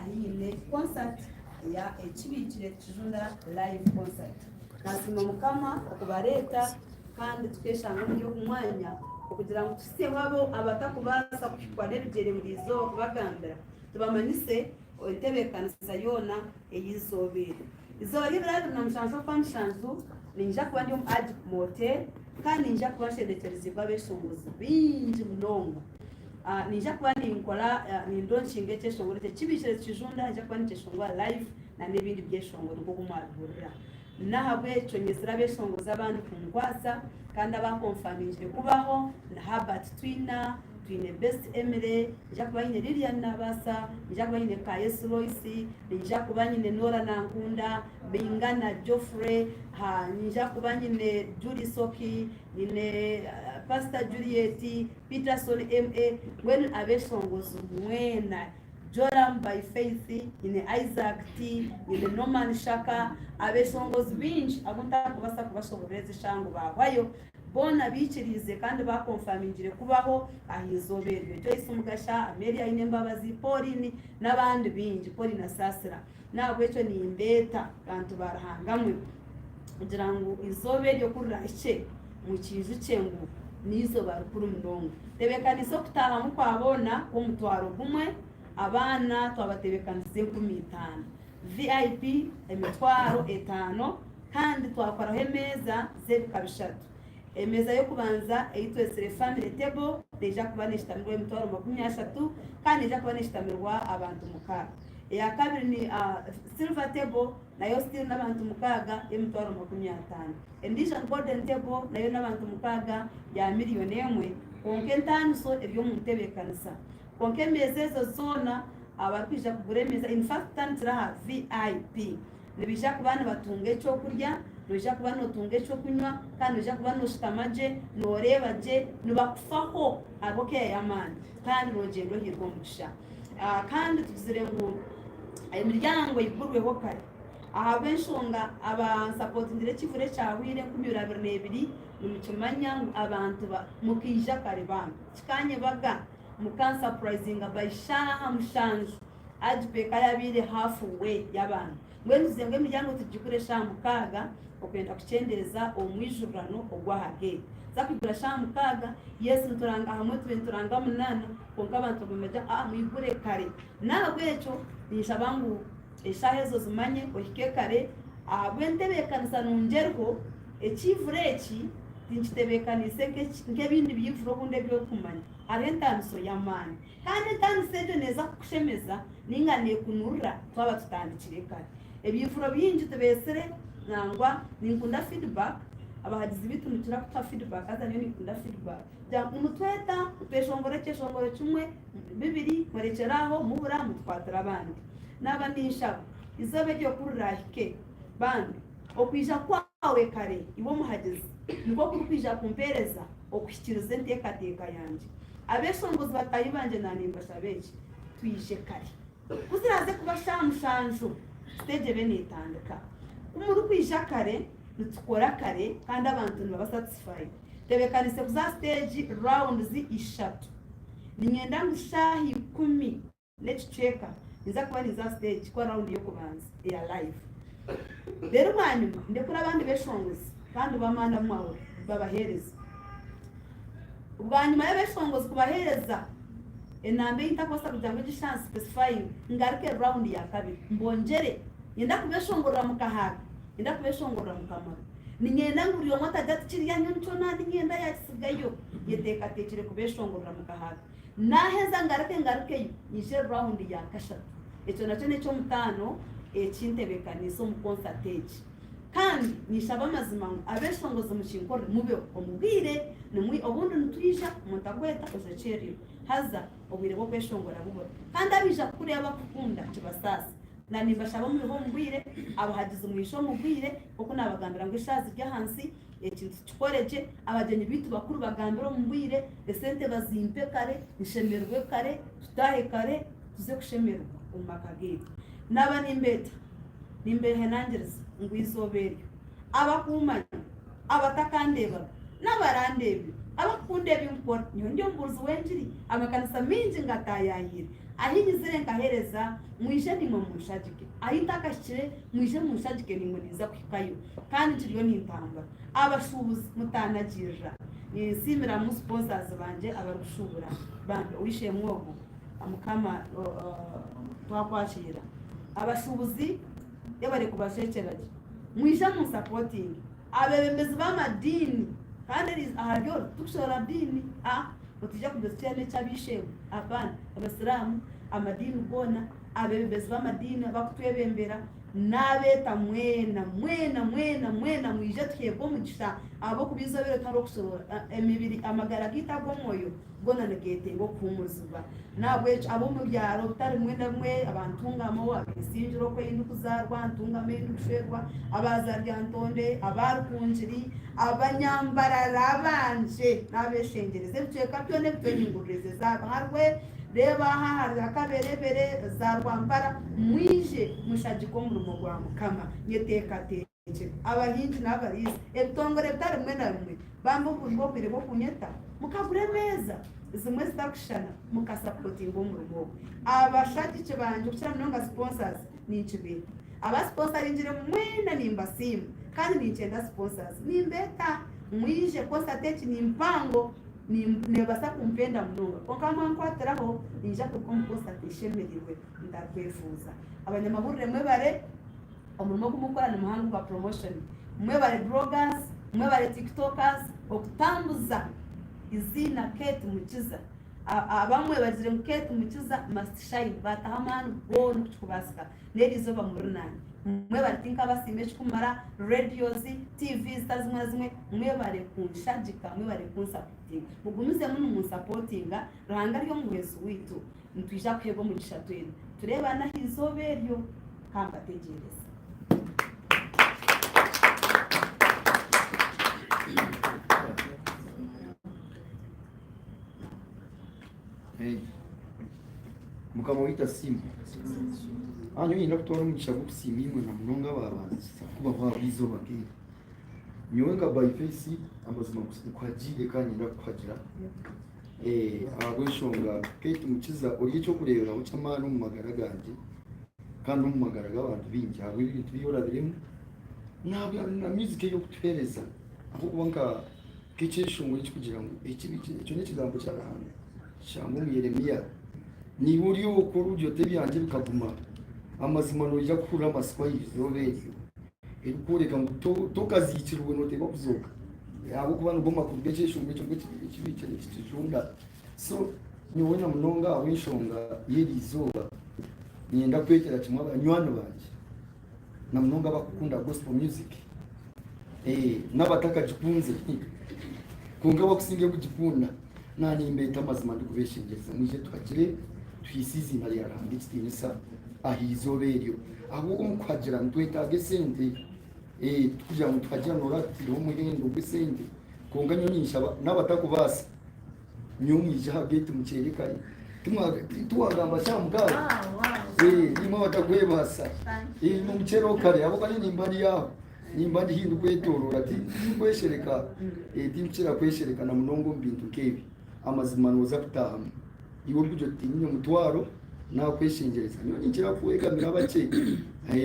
ahi nyine concert eya Ekibiikire Kijunda Live Concert. Nasiima Mukama okubareeta kandi tukeshanga omuri ogu mwanya okugira ngu tuhitsyeho abo abatakubaasa kuhikwa n'ebigyere buri izooba kubagambira tubamanyise entebeekanisa yoona ey'eizooba eri. Eizooba ry'ebiro 27 Okwamushanju niinyija kuba ndi omu Agip Motel kandi niinyija kuba nshendekyeriziibwe abeeshongozi baingi munonga. Niinyija kuba ninkora nindonkinga ekyeshongoro ekyo Kibiikire Kijunda niinyija kuba ninkyeshongora live n'ebindi byeshongoro nk'oku mwabihurira. N'ahabw'ekyo nyetsire abeeshongozi abandi kunkwatsa kandi abaakonfamingire kubaho ni Herbert Twina, twine Best Emily, niinyija kuba nyine Lilian Nabaasa, niinyija kuba nyine Kayesu Loyce, niinyija kuba nyine Norah Nankunda, Baingana Geoffrey, niinyija kuba nyine Julie Soki, nyine Pastor Juliet, Peterson MA, mbwenu abeeshongozi mwena. Joram by Faith, nyine Isaac T, nyine Norman Shaka, abeshongozi baingi abu ntarikubaasa kubashoborera ezi eshaaha ngu baahwayo, boona baikiriize kandi baakonfamingire kubaho aha izooba eryo. Joyce Mugasha, Amelia Ainembabazi, Pauline n'abandi baingi. Pauline Asaasira. N'ahabw'ekyo nimbeeta bantu ba Ruhanga mwe kugira ngu eizooba eryo ku rirahikye mukiijukye ngu n'eizooba rikuru munonga. Tebeekanisa okutaahamu kwa boona kw'omutwaro gumwe, abaana twabatebeekanisiza 5000, VIP emitwaro etaano kandi twakoraho emeeza z'ebika bishatu. Emeeza y'okubanza ei twetsire Family Table neija kuba neeshitamirwaho emitwaro 30 kandi neija kuba neeshitamirwa abantu mukaaga. Eya kabiri ni Silver Table nayo still n'abantu mukaaga y'emitwaro 50. Endiijo ni Golden Table nayo n'abantu mukaaga ya miriyoni emwe kwonka entaaniso eri omu ntebeekanisa. Kwonka emeeza ezo zoona abarikwija kugura emeeza in fact tutandikire aha VIP nibaija kuba nibatunga eky'okurya, noija kuba nootunga eky'okunywa kandi noija kuba nooshutama gye, nooreeba gye, nibakufaho hariho care y'amaani kandi noogyenda ohairwe omugisha. Kandi tugizire ngu emiryango eigurweho kare ahabw'enshonga abansapotingire ekivure ekyahweire 2022 nimukimanya ngu abantu mukaija kare bambi kikanyebaga mukansapurayizinga by shaaha mushanju Agipe eka yabaire half way y'abantu mbwenu tugizire ngu emiryango tugigure eshaaha mukaaga okwenda kukyendeeza omwijurirano ogw'aha gate tuza kwigura shaaha mukaaga yes nituranga ahamwe tube nituranga munaana Kwonka abantu baguma nibagira ngu, Aa, mwigure kare. N'ahabw'ekyo ninshaba ngu eshaaha ezo ozimanye, ohike kare. Ahabw'entebeekanisa nungi eriho, ekiivuro eki tinkitebeekaniise nk'ebindi biivuro obundi ebi orikumanya. Hariho entaaniso y'amaani. Kandi entaaniso egyo neeza kukushemeza nainga neekunurira twaba tutandikire kare. Ebiivuro bingi tubeetsire nangwa ninkunda feedback, abahagizi baitu nikira kutuha feedback haza nyowe ninkunda feedback. Nimutweta tweshongora ekyeshongoro kimwe, bibiri, murekyera aho mubura mutukwatira abandi. Naaba ninshaba eizooba eryo ku riraahike, bambi okwija kwawe kare iwe omuhagizi nikwo kurikwija kumpeereza okuhikiiriza enteekateeka yangye. Abeeshongozi bataahi bangye naanimbashaba eki, twije kare. Ku ziraaze kuba shaaha mushanju, siteegi ebe neetandika. Ku murikwija kare, nitukora kare kandi abantu nibaba satisfied. Ntebeekanise kuza aha siteegi rounds ishatu. Niinyenda ngu shaaha ikumi n'ekicweka ninza kuba ninza aha siteegi kukora rawundi y'okubanza eya live. Reero bwanyima ndekure abandi beeshongozi kandi b'amaani abu mwahurira babaheereze. Bwanyima y'abeeshongozi kubaheereza enamba ei ntakubaasa kugira ngu egi shaaha nsipesifayinge, ngaruke rawundi ya kabiri mbongyere. Niinyenda kubeeshongorera mukahaaga, niinyenda kubeeshongorera mukamara. Niinyenda ngu buri omwe atagira ati kiriya nyowe nikyo naaniinyenda yaakitsigayo. Nyeteekateekire kubeeshongorera mukahaaga. Naaheza ngaruke ngarukeyo nyije rawundi ya kashatu. Ekyo nakyo n'eky'omutaano eki ntebeekaniise omu konsati egi. Kandi ninshaba amazima ngu abeeshongozi mukinkorere mubeho omu bwire. Nimwi obundi nitwija omuntu akweta oza okyererwa haza obwire bw'okweshongora bubura. Kandi abaija kukureeba bakukunda kibasaasa. Na nimbashaba mubeho omu bwire, abahagizi mwije omu bwire, nk'oku naabagambira ngu eshaaha ziri ahansi, ekintu tukikore gye, abagyenyi baitu bakuru bagambire omu bwire, esente bazimpe kare, nshemererwe kare, tutaahe kare, tuze kushemererwa omu maka gaitu. Naaba nimbeeta, nimbeehanangiriza ngu eizooba eryo, abakuumanya, abatakandeebaga, n'abarandeebire, abakukunda ebi nkukora, nyowe ndi omubuurizi w'engiri, amakanisa maingi ngataayaayire. Ahi nyizire nkaheereza, mwije naimwe munshagike. Ahi ntakahikire, mwije munshagike naimwe ninza kuhikayo. Kandi nkiriyo nintambura. Abashuubuzi mutaanagirira. Ninsiimiramu sponsors bangye abarikushuubura. Bambi ow'eishe-emwe ogu Mukama twakwakiira. Abashuubuzi yebare kubajwekyera gye. Mwije munsapotinge. Abeebembezi b'amadiini, kandi eri ahari oru titukushorora diini, aa nitwija kugira ekiteerane eky'ab'eishe-emwe, abaana, Abasiraamu, amadiini goona, abeebembezi b'amadiini abakutwebembera, naabeeta mwena, mwena, mwena, mwena mwije tuheebwe omugisha ahabw'okuba eizooba eryo tihariho kushorora, emibiri, amagara gaitu ag'omwoyo goona nigeetenga okuhuumurizibwa. N'ahabw'ekyo ab'omu byaro bitari bimwe na bimwe, aba Ntungamo, ab'Isingiro oku ei ndikuzaarwa, Ntungamo ei ndikushwerwa, aba Zaryantonde, aba Rukungiri, Abanyambarara abangye n'abeeshengyereza ebicweka byona ebitwehinguririize, za Biharwe, reeba aha ahari Akaberebere, za Rwampara, mwije mushagike omurimo gwa Mukama. Nyeteekateekye. Abahingi n'abariisa, ebitongore bitari bimwe na bimwe, bambi obu nibwo bwire bw'okunyeta mukagura emeeza zimwe ezitarikushushana mukasapotinga omurimo ogu. Abashagiki bangye okukira munonga sponsors ninkibeeta. Aba sponsoringire mwena nimbasiima kandi ninkyenda sponsors nimbeeta mwije concert egi ni mpango nebaasa kumpenda munonga kwonka mwankwatiraho ninyija kuruga omu concert nshemereirwe ntarikwefuuza. Abanyamahurire mwebare. Omurimo ogu murikukora ni muhango gwa promotion. Mwebare bloggers, mwebare tiktokers okutambuza eiziina Kate Mukiza. Abamwe bagire ngu Kate Mukiza must shine bataho amaani goona oku kirikubaasika n'eriizooba muri naanye. Mwebare tinkabasiima ekikumara, radios, TV zitari zimwe na zimwe mwebare kunshagika, mwebare kunsapotinga. Mugumizemu nimunsapotinga, Ruhanga ari omuhwezi waitu. Nitwija kuheebwa omugisha twena. Tureebane aha izooba eryo. Ka mbategyereze. Hey. Mukama waitu asiimwe. Hanyuma nyine kutwara omugisha gw'okusiima imwe na munonga ababanzisa kubaho aha izooba nk'eri. Nyowe nka by face amazima nkuhagiire kandi nyenda kukuhagira. Ahabw'enshonga Kate Mukiza ori eky'okureeberaho ky'amaani omu magara gangye kandi n'omu magara g'abantu baingi ahabw'ebintu ebi orabiremu na music ei orikutuheereza ahabw'okuba nka nk'ekyeshongoro ekirikugira ngu ekyo n'ekigambo kya Ruhanga kishangwa omu Yeremia niiwe ori okwo orurya oti ebyangye bikaguma amazima noija kuhurira amatsiko aha izooba eryo erikworeka ngu tokaziikirwe nooteekwa kuzooka. Ahabw'okuba nigo makuru g'ekyeshongo ekyo ekibiikire nikikijunda. So nyowe na munonga ahabw'enshonga y'eri izooba niinyenda kwetera kimwe abanywani bangye na munonga abakukunda gospel music n'abatakagikunzire kwonka abakusingayo kugikunda naanimbeeta amazima ndikubeeshengyereza mwije tuhagire tuhaise eiziina rya Ruhanga ekitiinisa aha izooba eryo ahabw'okuba omu kuhagira nitwetaaga esente. Tikugira ngu tukagira ngu oratutiireho omuhendo gw'esente kwonka nyowe ninshaba n'abatakubaasa nyowe mwije aha geeti mukyere kare tiwagamba shaaha mukaaga imwe abatakwebaasa imwe mukyereho kare ahabw'okuba nyowe nimba ndi aho nimba ndi haihi ndikwetooroora tindikweshereka tindikukira kweshereka na munonga omu bintu nk'ebi amazima nooza kutaahamu iwe orikugira oti tiinyine mutwaro naakweshengyereza nyowe ninkira kwegamira abakye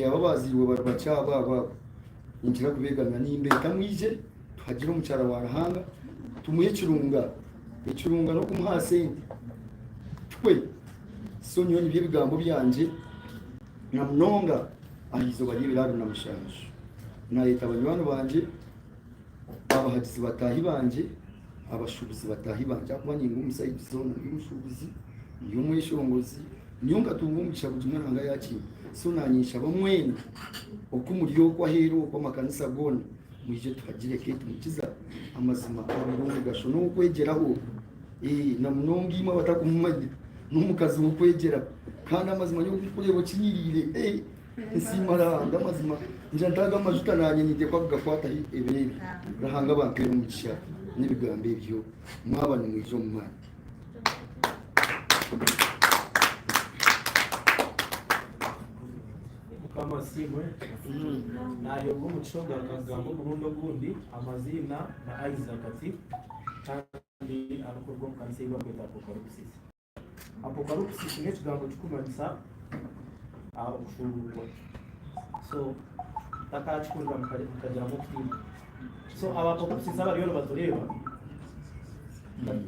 abo abaazairwe bari bakye abo abo abo ninkira kubeegamira nimbeeta mwije tuhagire omukyara wa Ruhanga tumuhe ekirunga ekirunga n'okumuha aha sente tukwe so nyowe nibyo ebigambo byangye na munonga aha izooba ry'ebiro 27 naayeta banywani bangye abahagizi bataahi bangye, abashuubuzi bataahi bangye ahakuba ninga omu sayidi zoona ndi omushuubuzi, ndi omweshongozi, nyowe nkatunga omugisha buri kimwe Ruhanga yaakimpa. So naanye nshaba mwena oku muri okwo aheeru okwo amakanisa goona mwije tuhagire Kate Mukiza amazima abire omugasho n'owokwegyeraho na munonga imwe abatakumumanya n'omukazi w'okwegyeraho kandi amazima nyowe ku ndikureeba okinyiriire Nsiima Ruhanga amazima ngira ntaaga amajuta nanye ninteekwa kugakwataho ebiro ebi. Ruhanga abampeere omugisha n'ebigambo ebyo mwaba nimwija omu maani. Mukama asiimwe. Naheebwa omugisha okugaruka kugamba omurundi ogundi amaziina na Isaac ati kandi arikuruga omu kanisa ei barikweta Apocalypsis. Apocalypsis n'ekigambo kirikumanyisa okushuuruurwa. So ntakakihurira mukagiramu okutiina. So aba apocalypsis abariyo nibatureeba,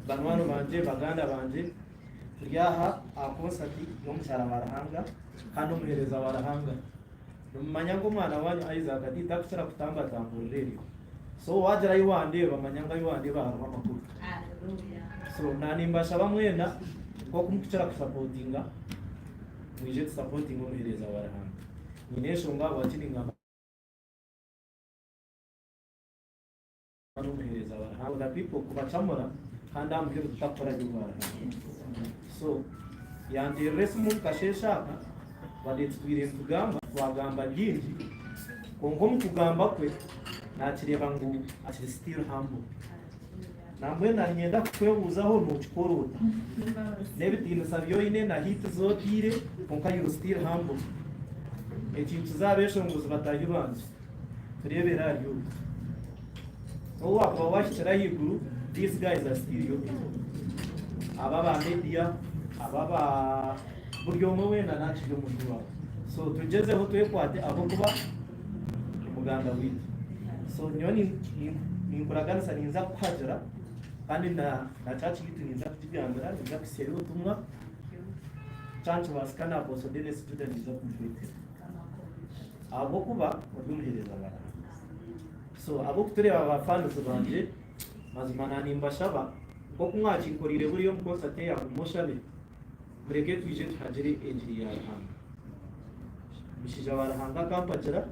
banywani bangye, baganda bangye, turi aha aha concert y'omukyara wa Ruhanga kandi omuheereza wa Ruhanga. Nimumanya ngu omwana wanyu Isaac titakukira kutambatamburira eryo. So wagira ahi wandeeba manya ngu ahi wandeeba hariho amakuru. So nanimbashaba mwena nk'oku mukukira kusapotinga mwije tusapotinge omuheereza wa Ruhanga. Nyine enshonga ahabwaki ningamba n'omuheereza wa Ruhanga. The people kubacamura kandi aha muheru tutakukora gye obwa Ruhanga. So yanteerera esimu kasheeshe aka wadde tutwire nitugamba twagamba bingi kwonka omu kugamba kwe nakireeba ngu akiri still humble. Nambwenu nanyenda kukwebuuzaho nokikora ota? N'ebitiinisa byoine na hit zotiire kwonka you still humble. Ekinkiza abeshongozi bataahi bangye. Tureebere ahari ogu. N'obu waakuba waahikire ahaiguru, these guys are still your people. Aba aba media, aba aba buri omwe weena naakiri omuntu waawe. So tugyezeho twekwate ahabw'okuba omuganda waitu. So nyowe ninkuraganisa ninza kukuhagira kandi na na church yaitu ninza kugigambira, ninza kuhitsyayo obutumwa. Kyankibaasika na Apostle Dennis Judah ninza kumukwetera. Ahabw'okuba ori omuheereza wa Ruhanga. So ab'okutureeba ba fans bangye, mazima na nimbashaba nk'oku mwakinkoreire buriya omu concert eya Guma Oshabe, mureke twije tuhagire engiri ya Ruhanga. Omushaija wa Ruhanga akampagira,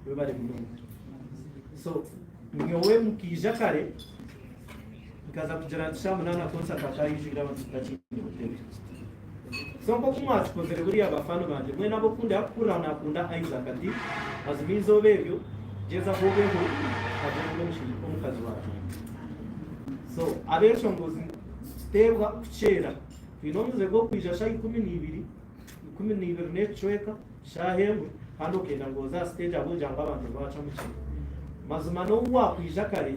webare munonga. So nyowe mukaija kare, nkaza kugira nti shaaha munaana concert akaijwire abantu tutakiine butebe. So nk'oku mwakikozire buriya bafani bangye mwena ab'okunda yakuhurira nakunda Isaac ati mazima eizooba eryo gyezaho obeho agire ngu omushaija omukazi wa Ruhanga. So abeshongozi tuteebwa kukyera twine omuze gw'okwija shaaha 12, 12 n'ekicweka, shaaha emwe kandi okenda ngu oze aha stage ahabw'okugira ngu abantu bacamukire. Mazima n'obu wakwija kare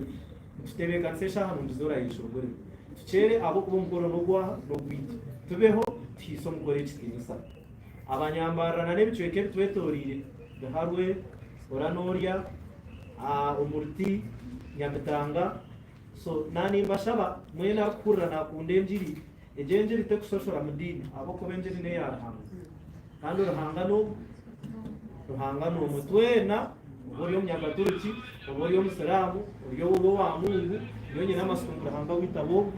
Nitutebeekanisa eshaaha nungi z'orayeshongorere. Tukyere ahabw'okuba omukoro n'ogwaha n'ogwaitu. Tubeho tuhaise omukoro ekitiinisa. Abanyambarira na n'ebicweka ebitwetoreire, Biharwe, Ora-n'orya, Omuruti, Nyamitanga. So nanimbashaba mwena arikuhurira nakunda engiri, egyo engiri tekushoshora mu diini ahabw'okuba engiri n'eya Ruhanga. Kandi Ruhanga n'omwe. Ruhanga n'omwe. Twena, oba ori omunyakaturiki, oba ori omusiraamu, ori oba owa Mungu, nyowe nyine amatsiko ngu Ruhanga waitu aba omwe.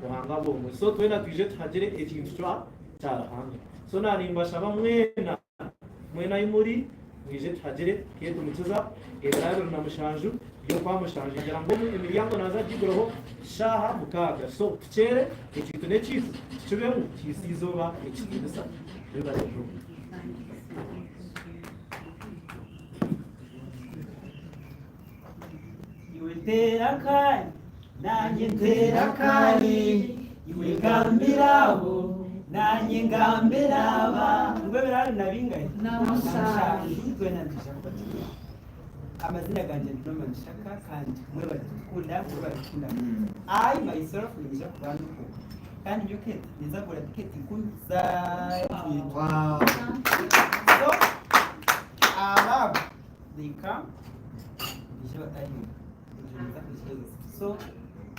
Ruhanga aba omwe. So twena twije tuhagire ekintu kya kya Ruhanga. So naanimbashaba mwena, mwena ahi muri, mwije tuhagire Kate Mukiza ebiro 27 by'Okwamushanju. Ngira ngu emiryango naaza kugiguraho shaaha 6. So tukyere, ekintu n'ekiitu, tukibemu, tuhaise eizooba ekitiinisa. Mwebare munonga. Iwe teera akaari, naanye nteere akaari, Iwe gambira abo, naanye ngambire aba. Ngu ebiro abiri na bingahi? Na mushanju. Twena nitwija kuba turi aho. Amazina gangye ndi Norman Shaka kandi mwebare kutukunda, mwebare kukunda I myself niinyija kuba ndiho kandi nyowe Kate ninza kugura tiketi 10,000. So abaabo they come baije batahirwe ekyo ninza kukikozesa. So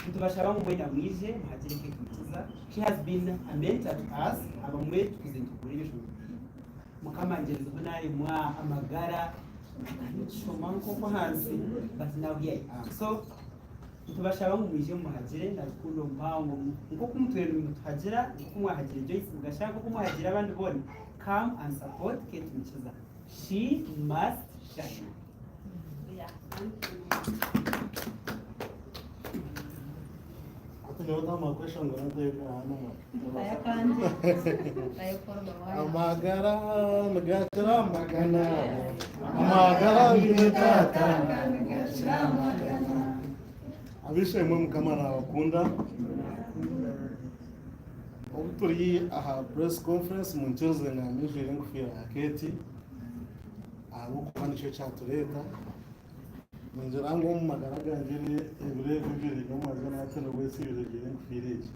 nitubashaba ngu mwena mwije muhagire Kate Mukiza. She has been a mentor to us abamwe tukuze nitugura ebyo Mukama angyerezeho naremwa amagara nkishoma nk'oku ahansi but now here I am. So nitubashaba ngu mwije mumuhagire na rukundo mpango nk'oku mutwire nimutuhagira, nk'oku mwahagire Joyce Mugasha, nk'oku mwahagire abandi boona, come and support Kate Mukiza. She must shine. Amagara nigakira amagana amagara bine tata nigakira amagana ab'eishe-emwe mukama nabakunda obu turi aha press conference munkirize ngambe njwaire engofiira ya Kate ahabw'okuba nikyo kyatureeta Ningira ngu omu magara gangye ebiro ebi bibiri n'omwazyo naakira nibwo nsiibire njwaire enkofiira egi.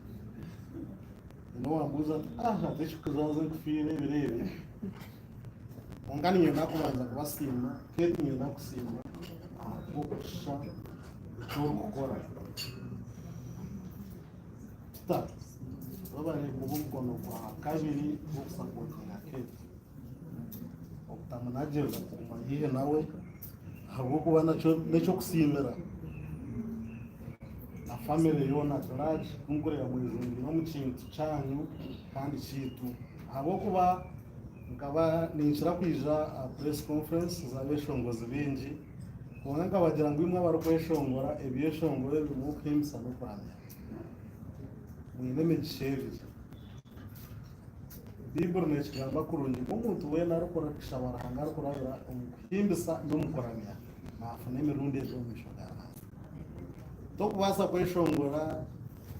Haine owambuuza ati, Ah, hati ekirikujwaza enkofiira ebiro ebi? Kwonka niinyenda kubanza kubasiima, Kate niinyenda kukusiima ahabw'okushusha eki orikukora. Peter, webare kuba omukono gwa kabiri gw'okusapotinga Kate. Obutamunagirira kuguma haihi nawe ahabw'okuba nakyo n'eky'okusiimira na famire yoona at large kunkureeba mwejumbire omu kintu kyanyu kandi kyaitu ahabw'okuba nkaba ninkira kwija aha press conference z'abeshongozi baingi kwonka nkabagira ngu imwe abarikweshongora ebyeshongoro ebirimu okuhimbisa n'okuramya mwine emigisha ebiri. Baiburi neekigamba kurungi ngu omuntu weena arikora kushaba Ruhanga arikurabira omu kuhimbisa n'omu kuramya, naafuna emirundi ebiri omu maisho ga Ruhanga. Tokubaasa kweshongora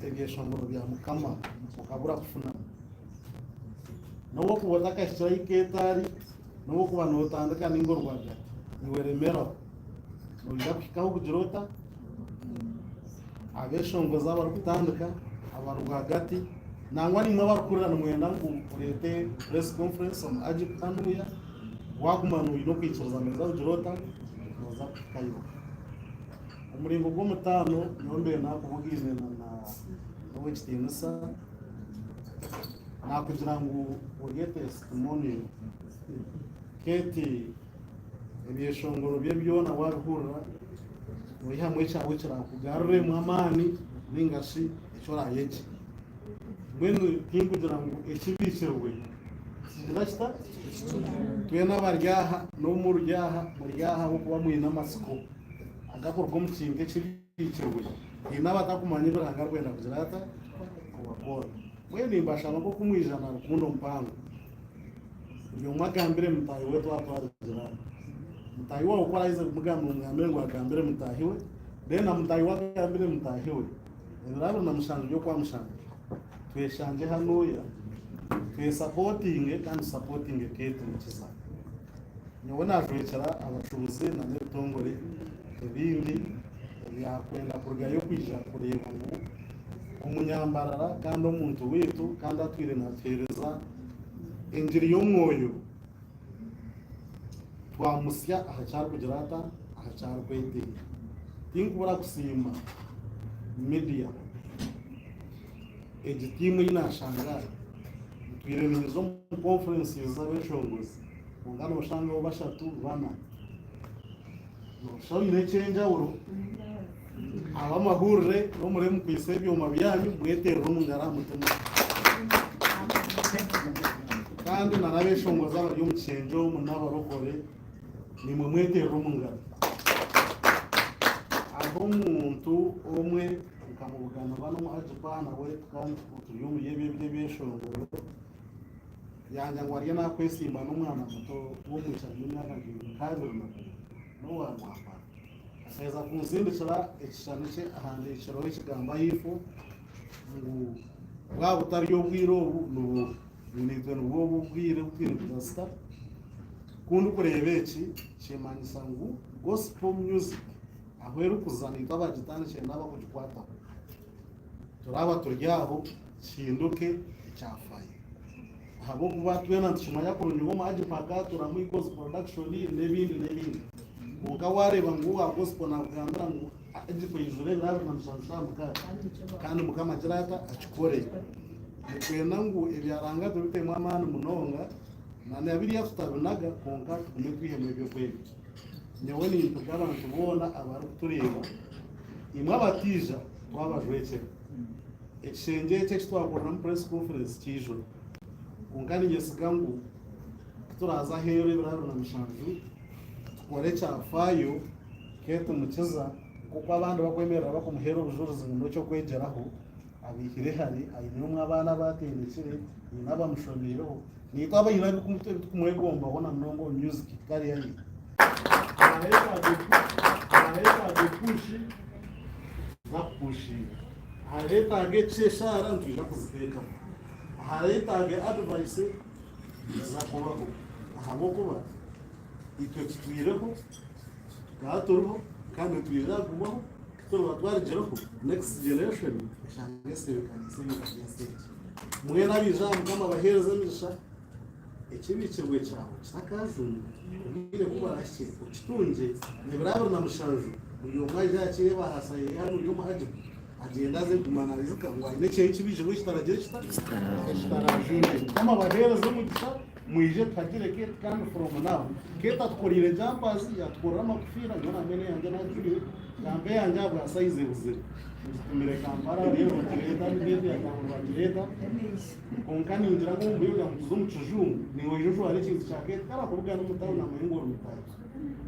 ebyeshongoro bya Mukama okabura kufunamu. N'obu okuba otakahikire ahu Keeta ari, n'obu okuba nootandika nainga orwagati, niiwe remeraho. Noija kuhikaho kugira ota? Abeshongozi abarikutandika, abari rwagati, nangwa naimwe abarikuhurira nimwenda ngu oreete press conference omu Agip hanuya, waguma noine okwikiriza noija kugira ota? Noza kuhikayo. Omuringo gw'omutaano nyowe mbaire nakubugaine na n'owekitiinisa nakugira ngu orye testimonial. Kate Ebyeshongoro bye byona waabihurira, noihamu ekyawe ekiraakugaruremu amaani nainga shi eki oraayegye. Mbwenu tinkugira ngu ekibiikirwe kigira kita? Twena abari aha n'obu muri aha, muri aha ahabw'okuba mwine amatsiko agakuruga omu kintu ekibiikirwe. Haine abatakumanya ebi Ruhanga arikwenda kugira ata? Kubakora. Mbwenu nimbashaba nk'oku mwija na rukundo mpango. Buri omwe agambire mutaahi we twaba twarigira aha. Mutaahi waawe ku araaze kumugambira omugambire ngu agambire mutaahi we, then na mutaahi we agambire mutaahi we. Ebiro 27 by'Okwamushanju tweshangye hanuya twesapotinge kandi tusapotinge Kate Mukiza. Nyowe naajwekyera abashuubuzi na n'ebitongore ebindi ebyakwenda kurugayo kwija kureeba ngu omunyambarara kandi omuntu waitu kandi atwire naatuheereza Engiri y'omwoyo twamusya aha ki arikugira ata, aha ki arikwetenga. Tinkubura kusiima media egi tiimu ei naashanga aha. Ntwire niinyija omu conferences z'abeshongozi kwonka nooshangaho bashatu, bana. Nooshusha oine eky'enjawulo. Ab'amahurire n'omurebe mukwitse ebyoma byanyu mweterere omu ngaro aha mutima. Kandi na n'abeshongozi abari omu kishengye omu n'abarokore nimwe mweterere omu ngaro. Hariho omuntu omwe nkamubugana banu Agipa nawe tukaba turi omuri ebyo eby'ebyeshongoro Yangya ngu ariyo naakwesimba n'omwana muto w'omwishiki aine emyaka nka 21 n'owa Rwampara. Akaheza kunsindikira ekishushani kye ahandiikireho ekigambo ahaifo ngu bwaba butari obwire obu nibwo ngu naitwe nibwo obu obwire obu twine kuza sita. Ku ndikureeba eki kimanyisa ngu gospel music ahu erikuza naitwe abagitandikire n'abakugikwataho turaaba turi aho kihinduke ekyafaayo. Ahabw'okuba twena nitukimanya kurungi ngu omu Agipaka turamu Eagles Production n'ebindi n'ebindi. Kwonka waareeba ngu owa gospel naakugambira ngu Agipa eijura ebiro 27 shaaha 6 kandi Mukama agire ata akikore. Nitwenda ngu ebya Ruhanga tubitemu amaani munonga na na biriya tutabinaga kwonka tugume twihemu eby'okwega. Nyowe nimpiga abantu boona abarikutureeba, imwe abataija twabajwekyera. Ekishengye eki eki twakoreramu press conference kiijura. Kwonka ninyesiga ngu ku turaaze aheeru ebiro 27 tukore ekyafaayo Kate Mukiza nk'oku abandi barikwemerera barikumuheera obujurizi ngu n'eky'okwegyeraho, abaihire hare, aine omwe abaana abu atendekire, haine abamushomiireho. Naitwe abaine ebiturikumwegombaho na munonga omu music tikari haihi. Aharetaaga epushi tuza kupushinga. Aharetaaga eshaara nitwija kuziteekamu. Aharetaaga advice niziza kubaho ahabw'okuba itwe tutwireho, tukaba turiho kandi nitwija kugumaho ku turiba twarugireho next generation eshange esibikaniise ebintu by'ensi egi. Mwena abaija aha Mukama abaheereze emigisha, ekibiikirwe kyawe kitakajunda, obwire ku burahikye okitungye, n'ebiro 27 buri omwe aije akiire ebahaasa ye hanu ori omu Ajibu agyende aze kuguma naijuka ngu aine ekye ekibiikirwe ekitaragire kita? Ekitarajunde. Mukama abaheereze omugisha, mwije tuhagire Kate kandi from now. Kate atukoreire jumpers, yatukorera amakufiira, nyowe nambwenu eyangye nagijwire, jampa eyangye ahabwa size ebuzire. Ngitumire Kampala hariyo nibagireeta, Bideti yagamba ngu nibagireeta, kwonka ningira ngu omu buryo bwa ngu tuze omu kijungu, niiwe oije ojware ekintu kya Kate, kare akubugana omu tawuni amanye ngu ori mutaahi.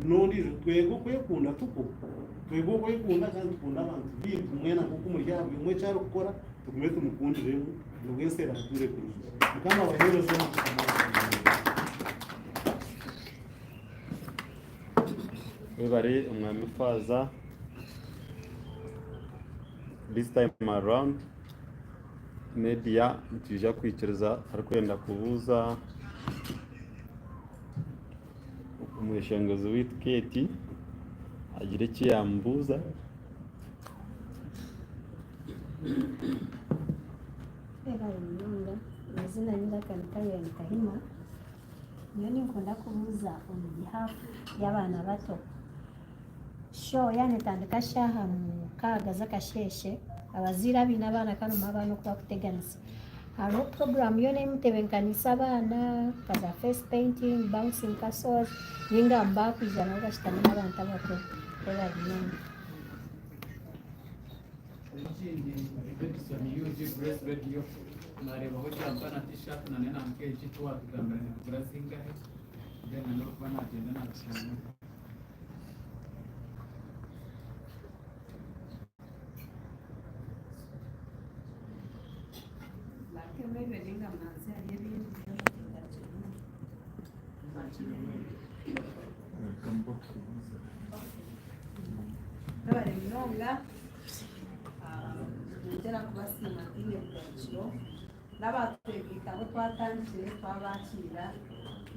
N'ondiijo twege okwekunda tukwo, twege okwekunda kandi tukunde abantu baitu mwena nk'oku muri aha buri omwe eki arikukora tugume tumukundiremu nibwo ensi eraatuure kurungi. Mukama abaheereze omugisha mwena. Webare omwami Faaza this time around media nitwija kwikiriza arikwenda kubuuza omweshongozi waitu Kate agire eki yaamubuuza. Webare munonga, amazina ni Karen Kahima. Nyowe ninkunda kubuuza omu behalf y'abaana bato. Show yaaba netandika shaaha 6 z'akasheeshe, abazaire abaine abaana kandi muhe abaana oku bakuteganisa. Hariho puroguraamu yoona ei mutebenkaniise abaana nka za face painting, bouncing castles ninga baakwija nabo bashutame n'abantu abakuru. Webare munonga. Ekindi Davidson UG Grace Radio nareebaho jampa na t-shirt na n'enanka egi tiwatugambira nibigura zingahe then na n'orikuba nagyenda nabishanga. Mwebare munonga Niinyongyera kubasiima ntaine bugarukiro n'abaatwegaita abu twatandikire twabakiira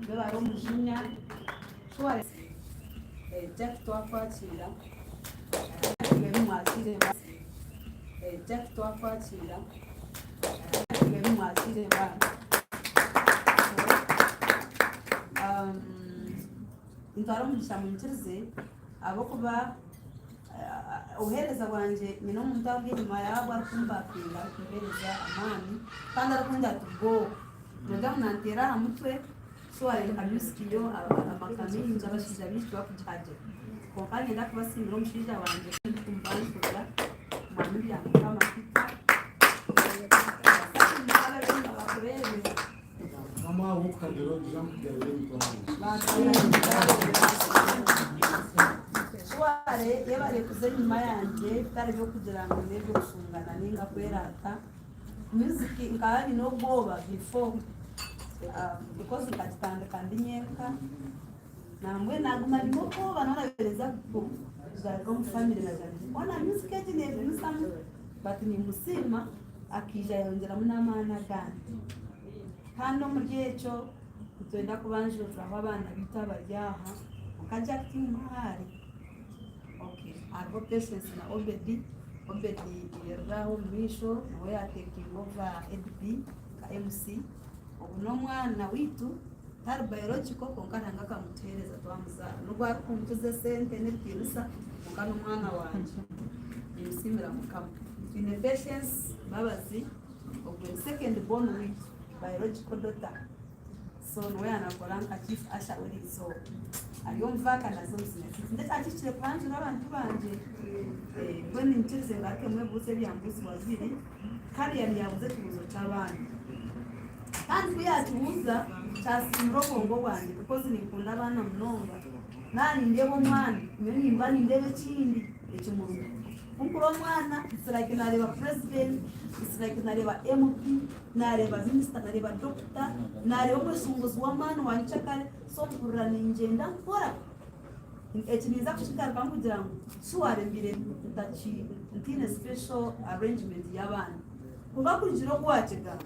mwebare omujinya Jack twakwakiira mwakiire Jack twakwakiira mwakiire baana nintwara omugisha munyikirize ahabw'okuba Obuheereza bwangye nyine omuntu ari enyima yaabwo arikumbakinga arikumpereza amaani kandi arikungira ati go. Noogira ngu nanteera aha mutwe so wareeba nka music yo amaka maingi abashaija baingi tibakugihagira. Kwonka niinyenda kubasiimira omushaija wangye ku ndikumbanjurira Mwami Byamukama Peter. Bakureebe. Mukama ahabw'okuhagira ogira ngu kugabira emitwaro. Shware yebare kuza enyima yangye bitari by'okugira ngu n'eby'okushungana ninga kwerata. Music nkaba nyine obwoba before because nkagitandika ndi nyenka nambwenu naguma nyine obwoba nobu nabaire nza kuzarirwa omu family nagira nti hoona music egi negumizamu but nimusiima akaija yayongyeramu n'amaani agandi. Kandi omuri ekyo nitwenda kubanjuriraho abaana baitu abari aha nka Jack Timuhaare, okay hariho Patience na Obedi, Obedi yerera aho omu maisho niwe yaatekinga over Edb nka MC, ogu n'omwana waitu tari biological kwonka Ruhanga akamutuheereza twamuzaara nobu arikunkiza esente n'ebitiinisa kwonka n'omwana wangye nimusiimira Mukama. Twine Patience Mbabazi ogwo ni second born waitu biological daughter so niwe yanakora nka chief usher w'eriizooba ari omu vaaka naza omu senior six ndekyakihikire kubanjura abantu bangye eh, mbwenu niinyikirize ngaruke mwebuuze ebyambuuzibwa bibiri Karian yaabuuza ekibuuzo ky'abaana kandi ku yaakibuuza kyasiimura obwongo bwangye because ninkunda abaana munonga naaba nindeeba omwana nyowe nimba nindeeba ekindi ekimurimu Ku nkura omwana it's like nareeba president, it's like nareeba MP, nareeba minister, nareeba doctor, nareeba omweshongozi w'amaani wa nyekyakare so mpurira ningyenda nkora. Eki ninza kukigarukamu kugira ngu surely mbaire ntaine special arrangement y'abaana. Kwonka kurugiirira oku waakigamba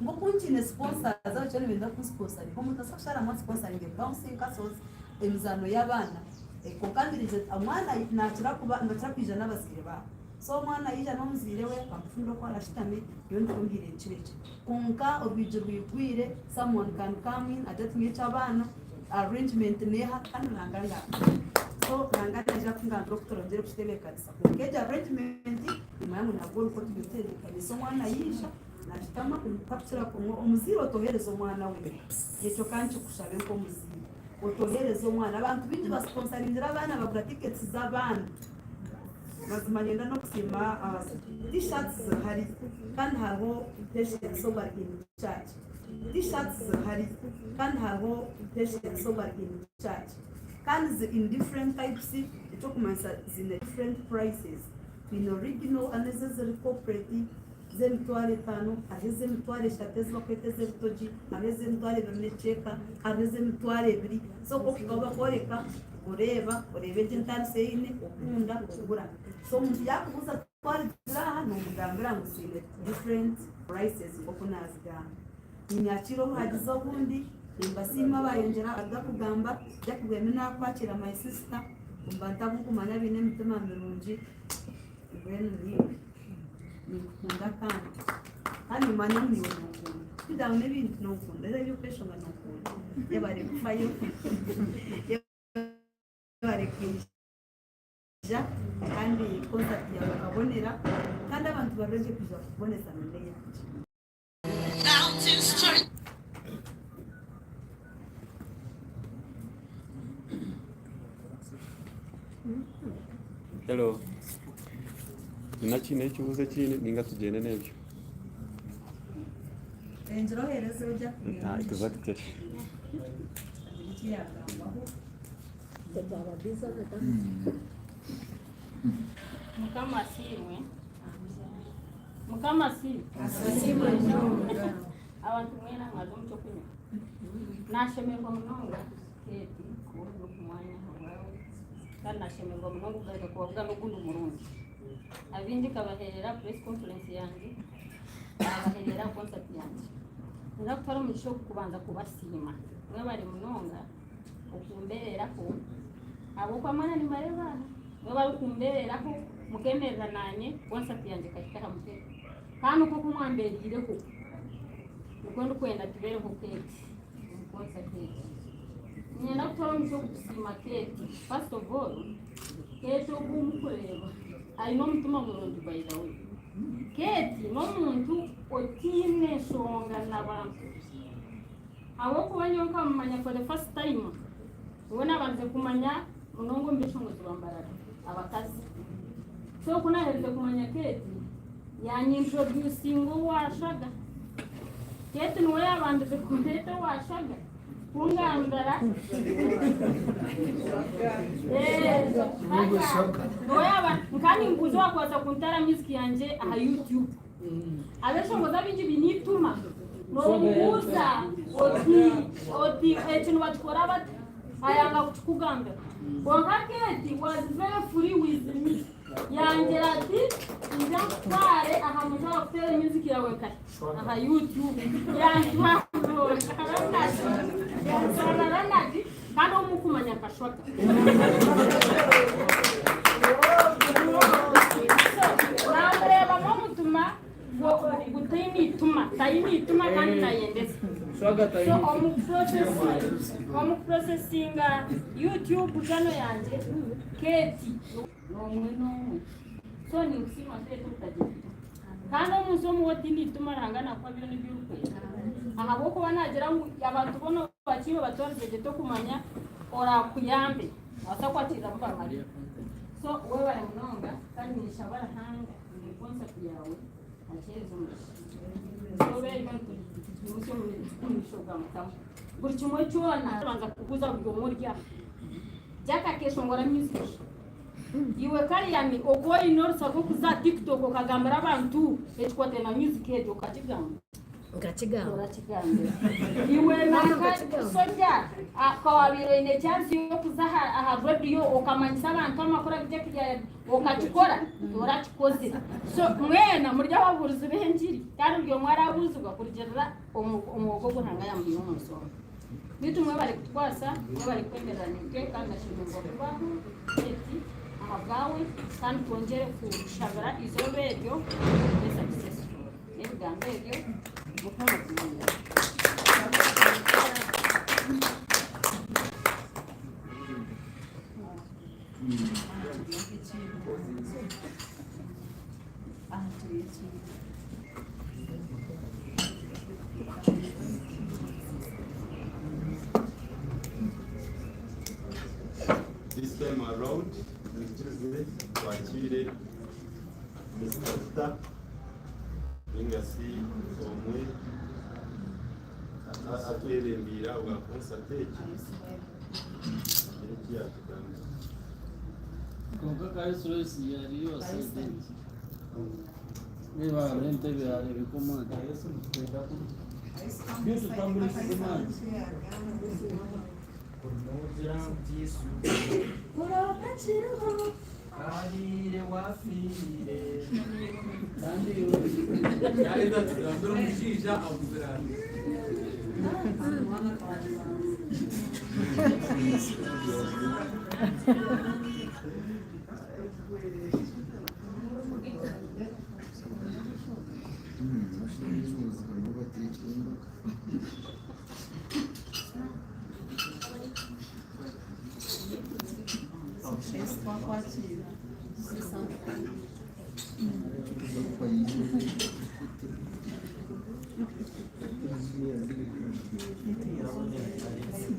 ngu oku nkiine sponsors abakira nibenda kunsponsaringa, omuntu asobola kusharamu asponsaringe bouncing castles, emizaano y'abaana. Kwonka mbirize omwana nakira kuba nibakira kwija n'abazaire baabo. So omwana yaija n'omuzaire we bamufundire oku arashutame nyowe ndikumuhiira ekiro ekyo. Kwonka orwigi rwigwire someone can come in agye atume eky'abaana arrangement neeha kandi Ruhanga ngambire. So Ruhanga naija kungambira oku turongere kukitebeekanisa kwonka egyo arrangement nimanya ngu nabwo nikwo tugitebeekanise omwana yaija nashutama takukira omuzaire otohereza omwana we ekyo ka nkikushabe nk'omuzaire otohereza omwana abantu baingi basponsaringire abaana bagura tickets z'abaana. Mazima niinyenda n'okusiima T-shirts zirahari kandi hariho Patience Obari in Church. T-shirts zirahari kandi hariho Patience Obari in Church. Kandi ziri in different types eky'okumanyisa ziine different prices. Twine original hariho ezo eziri corporate z'emitwaro etaano, hariho ez'emitwaro eshatu ezi barikweta ez'ebitogi, hariho ez'emitwaro ebiri n'ekicweka, hariho ez'emitwaro ebiri. So okuhika ahu barikworeka oreeba, oreeba egyo entaaniso ei eine, okunda ogura. So omuntu yaakubuuza twarugire aha, noomugambira ngu ziine different prices nk'oku naazigamba. Ninyakiira obuhagizi obundi, nimbasiima abaayongyera kugamba, Jack Bwemi naakwakira my sister, omu bantu abu nkumanya abaine emitima mirungi. Mbwenu naiwe ninkukunda kandi kandi nimanya ngu naiwe nonkunda kugira ngu n'ebintu nonkunda era eby'okweshonga nonkunda yebare kufayo yebare kwija kandi concert yaawe ekabonera kandi abantu barwegye kwija kubonezana n'eyangye. Hello. Nina kiine ekibuuzo ekindi ninga tugyende n'ebyo? Engira oheereze ojya Ah, exactly. eki yagambaho. Mukama asiimwe. Mukama asiimwe. Asiimwe munonga. Abantu mwena mwaza omu ky'okunywa. Nashemererwa munonga Kate kuba ori ogu mwanya ahabwawe kandi nashemererwa munonga kugaruka kubavuga n'ogundi murundi. Abaingi nkabaherera press conference yangye, nabaherera concert yangye. Ninza kutwara omugisha ogu kubanza kubasiima. Mwebare munonga okumbereraho ahabw'okuba mwena nimbareeba aha. Mwebare kumbereraho mukemerera nanye concert yangye ekahika aha muheru. Kandi nk'oku mwambereireho nikwo ndikwenda tubeereho Kate omu concert egi. Niinyenda kutwara omugisha ogu kusiima Kate. First of all, Kate ogu omukureeba aine omutima murungi by the way. Kate n'omuntu otaine nshonga n'abantu. Ahabw'okuba nyowe nkamumanya for the first time, niwe naabandize kumanya munonga omu b'eshongozi ba Mbarara, abakazi. So ku naaherize kumanya Kate, yaanyintroducinga owa Shaga. Kate niwe yaabandize kundeeta owa Shaga kungambira. Niwe yaaba nka nimbuuza owaakubaasa kunteera music yangye aha YouTube. Abeshongozi abaingi baine eituma. Nomubuuza oti oti eki nibakikora bata ayanga kukikugambira. Kwonka Kate was very free with me. Yangira ati ija nkutware aha muntu arakuteera music yawe nkahi aha YouTube. Yantwara yantwara Ronald kandi ou mukumanya nka Shwaka. So namureebamu omutima gutaine eituma, taine eituma kandi nayendeza. So omu kuprosesinga YouTube channel yangye, Kate n'omwe n'omwe. So ninkusiima Kate obutagira eituma. Kandi omunsi omu otaine eituma Ruhanga nakuha byona ebi orikwenda. Ahabw'okuba nagira ngu abantu boona bakiibe batwarize gye tokumanya orakuyambe nabaasa kukwakiriramu bamare. So webare munonga kandi ninshaba Ruhanga ngu concert yaawe agihereze omugisha. Izooba eryo niturimusya omu maisho ga Mukama. Buri kimwe kyona banza kubuuza buri omwe ori aha. Jack akeshongora music. Iwe Karyami oku oine orusa rw'okuza aha TikTok okagambira abantu ekikwataine na music egyo okagigamba? Nkakigamba. Orakigambira. Iwe nanka Soja ka wabaire oine chance y'okuza aha aha radio okamanyisa abantu amakuru agu Jack okakikora? Torakikozire. So mwena muri ababuurizi b'engiri kandi buri omwe arabuuzibwa kurugirira omu omwoga ogu Ruhanga yamuhaire omu nsi omu. Beitu mwebare kutukwasa, mwebare kwemerera naitwe kandi ndashemererwa kubaho Kate. Ahabwawe kandi twongyere kushabira eizooba eryo ribe successful. N'ebigambo ebyo Mukama agume nawe. This time around, mwikirize twakiire Mister Peter ninga shi omwe atwebembeire ahabwa concert egi agire eki yatugambira. Kwonka Kayesu Loisi yari yoseedi Reeba hariho entebe hareebeka omwanya. Beitu tamburisize omwanya.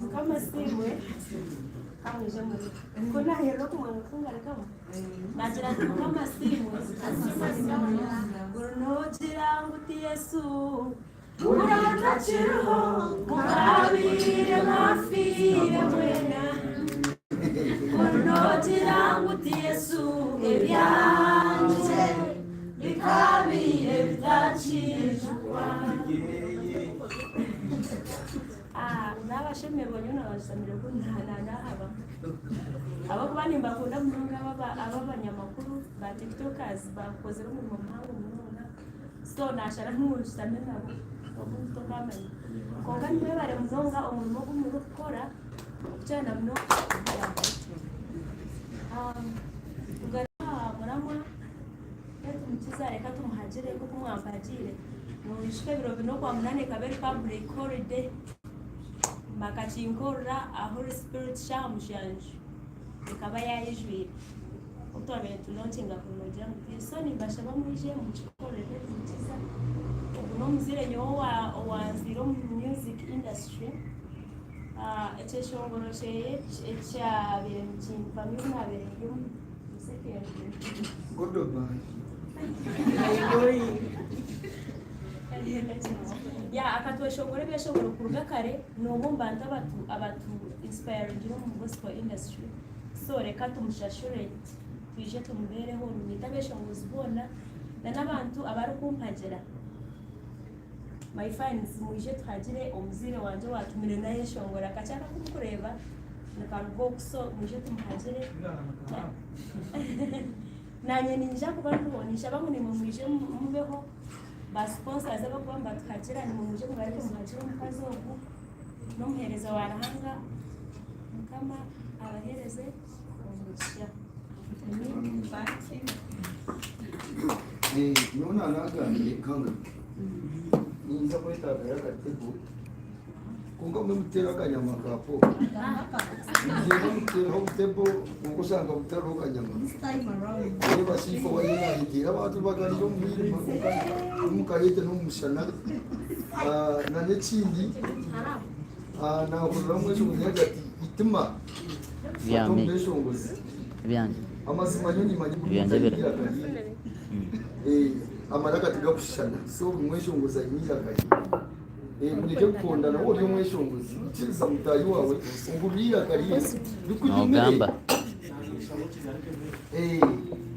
Mukama asiimwe kamwije muri ko naherera okumwanga kungarukamu nagira nti Mukama asiimwe Nogira ngu ti Yesu Muratakiriho mukabiire mwafiire mwena Nogira ngu ti Yesu ebyangye bikabiire bitakijukwa Nabashemererwa nyowe nabashemererwa ku nahaba ahabw'okuba nimbakunda munonga aba abanyamakuru ba tiktokers bakozire omurimo muhango munonga. So nasharamu ngu nshutame nabo obundi tokamanya. Kwonka nimwebare munonga omurimo ogu murikukora okukira na munonga Tugaruke aha muramwa Betumukiza reka tumuhagire nkoku mwampagiire. Noijuka ebiro bina Okwamunana ekaba eri public holiday bakakinkorera Holy Spirit shaaha mushanju ekaba yaijwire. Obu twabaire nitu launching kunogira ngu ti so nimbashaba mwije mukikorere Betumukiza. Ogu n'omuzaire nyowe owanziire omu music industry. Ekyeshongoro kyeye ekyabaire nikimpamya obu nabaire ndi omu secondary. Yeah, akatweshongora ebyeshongoro kuruga kare n'omwe omu bantu abatu abatu inspiringire omu gospel industry. So reka tumushashure twije tumubeereho niinyeta abeshongozi boona na n'abantu abarikumpagira. My fans mwije tuhagire omuzaire wangye owatumire nayeshongora akakye aku akumurikureeba nikaruga oku so mwije tumuhagire nanye ninyija kuba ndiho ninshaba ngu naimwe mwije mubeho ba sponsors abarikuba nibatuhagira naimwe mwije mugaruke muhagire omukazi ogu n'omuheereza wa Ruhanga mukama abaheereze omugisha. Nyowe naanagambire kanga ninza kwetagara akatego kwonka mwe muteera akanyama ka pork nigyenda muteeraho obutebo kwonka oshanga butariho kanyama reeba shifa wariyo nayegyera abantu bagarire omu mwirima kwonka timukareete n'omu mushana na n'ekindi nahurira omweshongozi yaagira ati itima Byami. omweshongozi Ebyangye. Amazima nyowe nimanya buri Ebyangye muntu bira. aine eiraka rye. Amaraka tigakushushana so buri mweshongozi aine eiraka rye. Mureke kukondana waaba ori omweshongozi ikiriza mutaahi waawe ohurire eiraka rye rikunyumire. Noogamba.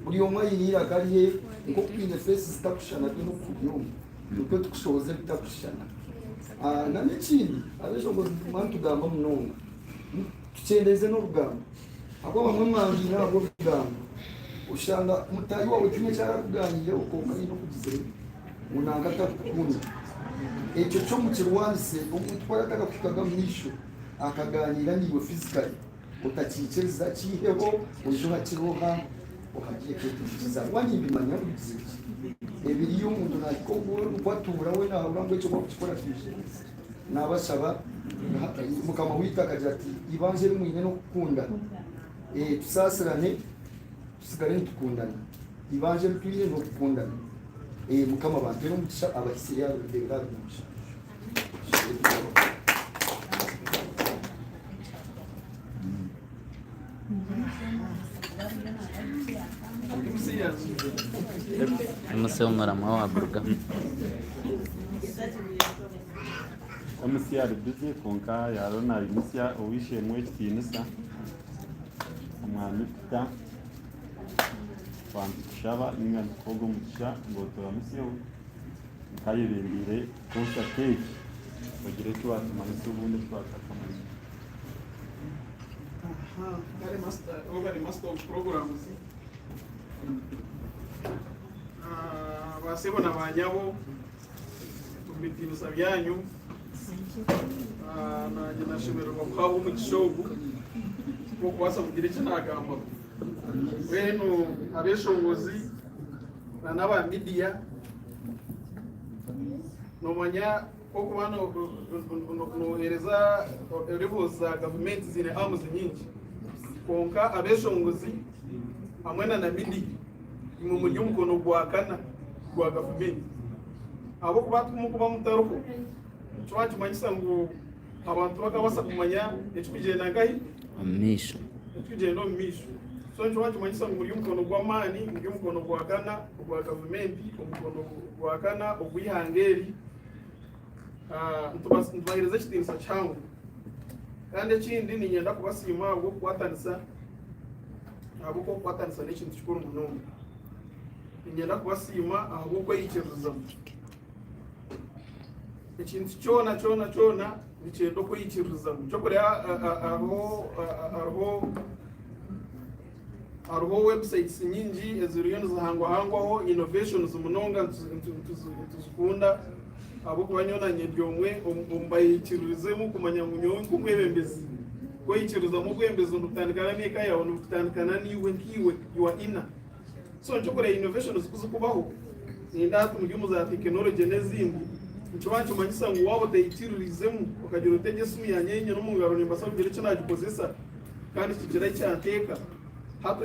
Buri omwe aine eiraka rye nk'oku twine feesi zitakushushana twine oku turi omu nikwo tukushohoza ebitakushushana. N'ekindi abeshongozi nituguma nitugamba munonga tukyendeeze n'orugambo. Ahabw'okuba bamwe mwangaine ahabw'orugambo, oshanga mutaahi waawe tihaine eki arakugaaniireho kwonka haine okugizire ngu nanka atarikukunda. Ekyo kyo mukirwanise, omuntu ku araabe atakakuhikaga omu maisho akagaaniira naiwe physically, Otakiikiriza kiiheho oije ohakire oha ohagire kwetuhikiza. Ahabw'okuba nimbimanya ngu bizibu ki ebiriyo omuntu naahika obu atuura we naahurira ngu ekyo waakukikora twije. Naabashaba Mukama waitu akagira ati eibanja eri mwine n'okukunda. Tusaasirane tusigare nitukundana. Eibanja eri twine n'okukundana. Mukama abampeere omugisha abahisye ebiro 27. MC omuramwa waguruga. MC ari busy kwonka yaaba nayimutsya ow'eishe-emwe w'ekitiinisa omwami Peter twaba nitukushaba ninga nitukuha ogwo mugisha ngu oturamutsyeho. Nkayebembeire concert egi ogire eki watumanyisa obundi eki twatakamanya. Aha, kare master, oba ni master of programs. Ah, basebo na banyabo omu bitiinisa byanyu Ah, nanye nashemererwa kuhabwa omugisha ogu gw'okubaasa kugira eki nagambaho. Mbwenu abeshongozi na n'aba media nomanya okuba nohereza levels za gavumenti ziine arms nyingi kwonka abeshongozi hamwe na na media imwe muri omukono gwa kana gwa gavumenti ahabw'okuba mukuba mutariho kiba nikimanyisa ngu abantu tibakabaasa kumanya ekirikugyenda nkahi Omu maisho. Ekirikugyenda omu maisho. So nikiba nikimanyisa ngu muri omukono gw'amaani, muri omukono gwa kana ogwa gavumenti, omukono gwa kana ogw'eihanga eri. Nitubaheereza ekitiinisa kihango. Kandi ekindi niinyenda kubasiima ahabw'okukwatanisa, ahabw'okuba okukwatanisa n'ekintu kikuru munonga. Niinyenda kubasiima ahabw'okweyikiririzamu. Ekintu kyona kyona kyona nikyenda okweyikiririzamu. Ky'okureba hariho hariho hariho websites nyingi eziriyo nizihangwahangwaho innovations munonga nituzikunda ahabw'okuba nyowe nanye ndi omwe omu bayeyikiririzemu kumanya ngu nyowe nk'omwebembezi kweyikirizamu obwebembezi nibutandikana n'eka yaawe nibutandikana naiwe nkaiwe your inner. So nikyo innovations ku zikubaho ninda hati muri omu za tekinology n'ezindi nikiba nikimanyisa ngu waaba oteyikiririzemu okagira oti egi esimu yangye ei nyine omu ngaro nimbaasa kugira eki naagikozesa kandi kigira eki kyanteeka hati